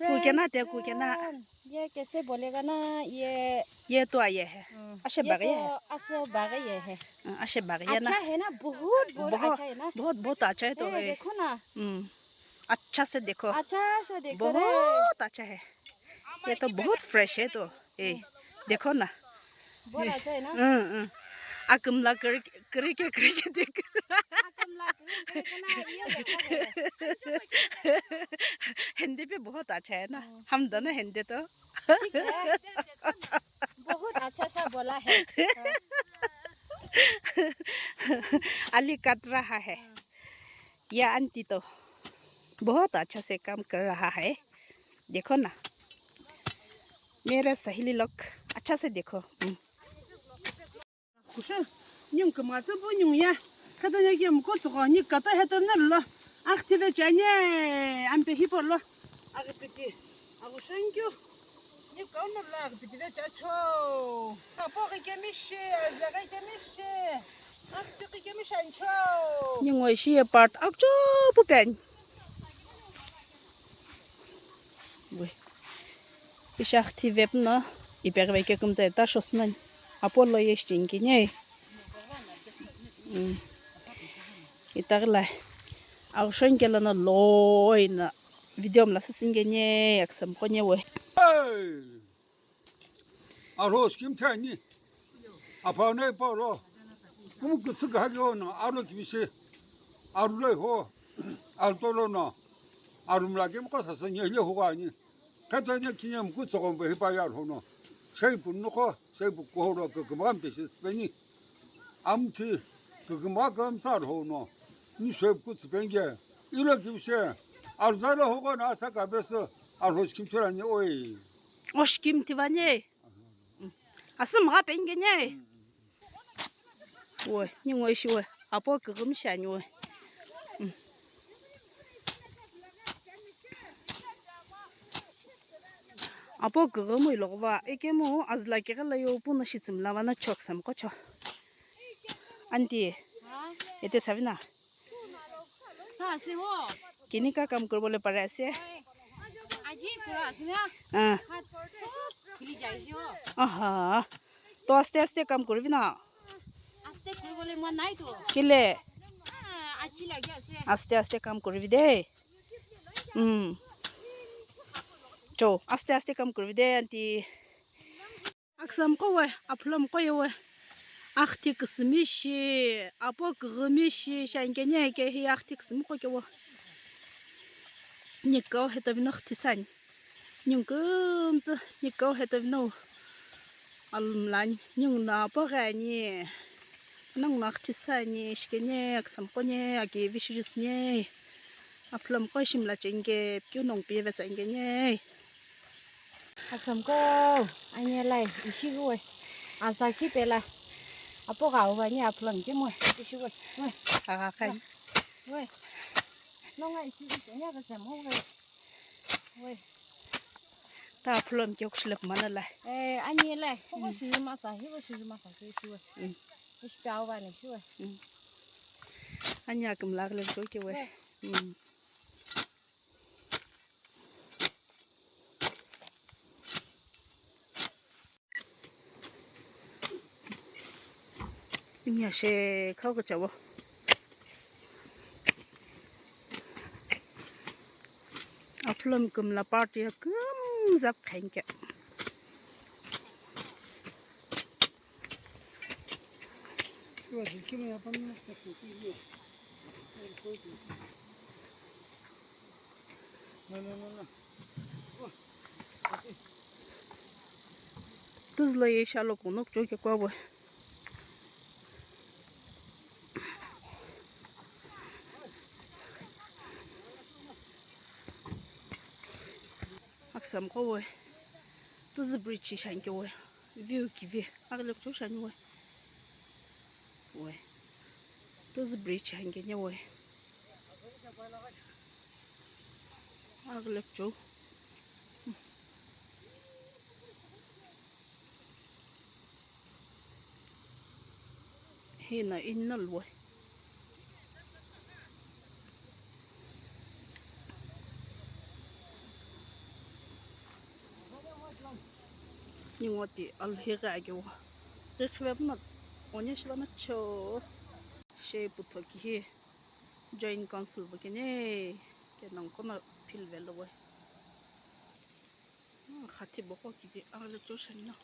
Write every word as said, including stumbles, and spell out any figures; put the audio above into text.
Kukena te, kukena. ये कैसे बोलेगा ना, ये ये तो आया है। हम्म, आशे ये बागे तो है। आशे बागे ये है। हाँ, आशे बागे है ना। अच्छा है ना, बहुत, बहुत बहुत, अच्छा है ना। बहुत, बहुत अच्छा है तो, ए, ए। देखो ना। हम्म, अच्छा से देखो। अच्छा से देखो रे। बहुत अच्छा है। ये तो बहुत fresh है तो, ए, देखो ना। बहुत अच्छा है ना। हम्म, हम्म। Akümla kürü, kürü ke, kürü ke देख। Akümla kürü, kürü ke na, ये देखो रे। हिंदी पे बहुत अच्छा है ना। हाँ। हम दोनों हिंदी तो। ठीक है। बहुत अच्छा सा बोला है। हाँ। अली कट रहा है। हाँ। यह आंटी तो बहुत अच्छा से काम कर रहा है। देखो ना, मेरा सहेली लोग, अच्छा से देखो। हम्म। Kusho, nyung kümgha tsü pu nyung ye. Khatanya ke mko tsüko, nyi kata heter na lo. Akthi ve chanye, ampe hipau lo. Aghipiti. Aghusho nkyu. Nyi kau na lo, aghipiti ve chacho. Apo ke kemi shi, aja ke kemi shi. Akthi ke kemi shancho. Nyi ngoi shi ye part akcho pu pen. Wei. Ishi akthi vepno, ipeghi vekeu kümtsü ta shosünani. Apo lo ye shicheni keni. Mm. Itaghi la. Aghusho nkelo no lo ina video mla süsü ngeni, aküsümi qo nye we. Hey! Arho scheme thani. Apha no ipa lo. Kumu kütsü kahali ono, arho kibisi. Arhu lo iho. Arhu tolo no. Arhu mla kemi ko sasa nye le ho ani. Kata ne kinye mku tsoko mbe hipa ya hono. Sei pu no ko, sei pu ko ro ke kema mpe si peni. Amthi ke kema kam sa hono. Ni sei pu tsü penge. Ilo kibisi. Arhu za lo ho ko na sa ka besi. Arho scheme thani oi. O scheme tivani. Asü mgha pengeni. Oi, ningu ishi oi. Apo kugumi shani oi. Apo kugumi lokuva. Ekemu azla keghi la yo puno shitsümla vana chok sam kocho. Aunty. Ha? Ete savina. Sa se ho. Kini ka kam kuribole pare ase? Aji kura ase na. Ah. Hat sob khuli jai se ho. Aha. To aste aste kam kuribi na. Aste kuribole mon nai to. Kile? Ah, aji lagi ase. Aste aste kam kuribi de. Hmm. Cho, aste aste kam kuribi de, aunty. Aküsümi qo we, aphulomi qo ye we. Akthi küsümi shi, apo kugumi shi, shani keni ke hi akthi küsümi qo ke we. Nikau heto vino kuthisani. Ningu kümtsü, nikau heto vino. Alumlani, ningu no apo ghani. Ningu no kuthisani, shikeni, aküsümi qo nye, aki vishijusni. Aphulomi qo shimla cheni ke, pikeu nongu piyeve tsani keni. Aküsümi qo, ani lai, ishi ghüwe. Aza khi pela. Apo gha uva ni aphulomi kemu, ishi ghüwe. We. Agha khani. We. Nonga ishi ghüwe, ni aküsümi qo we. We. Ta aphulomi ke kushilap mana lai. Eh, ani lai. Hibo shijuma sa, hibo shijuma sa, ke ishi ghüwe. Mm. Ishi pa uva ni ishi ghüwe. Mm. Ani akümla ghile ke we. We. Mm. Inya she khau kachawo. Aphulomi kümla part ya kümzap khenke. Tuzlo ye shalo kuno kucho ke kwa we. Aküsümi qo we. Tuzü bridge shani ke we. View kivi. Aghile kucho shani we. We. Tuzü bridge shani ke nye we. Aghile kucho. Hina inna lwe. Ningo ti alhighi ageu. Ghikhive puno oni shilono cho. She putho kihi joint council bo kene kenongqo no philvelo we. Khathi boko kiti aghilo cho shani no.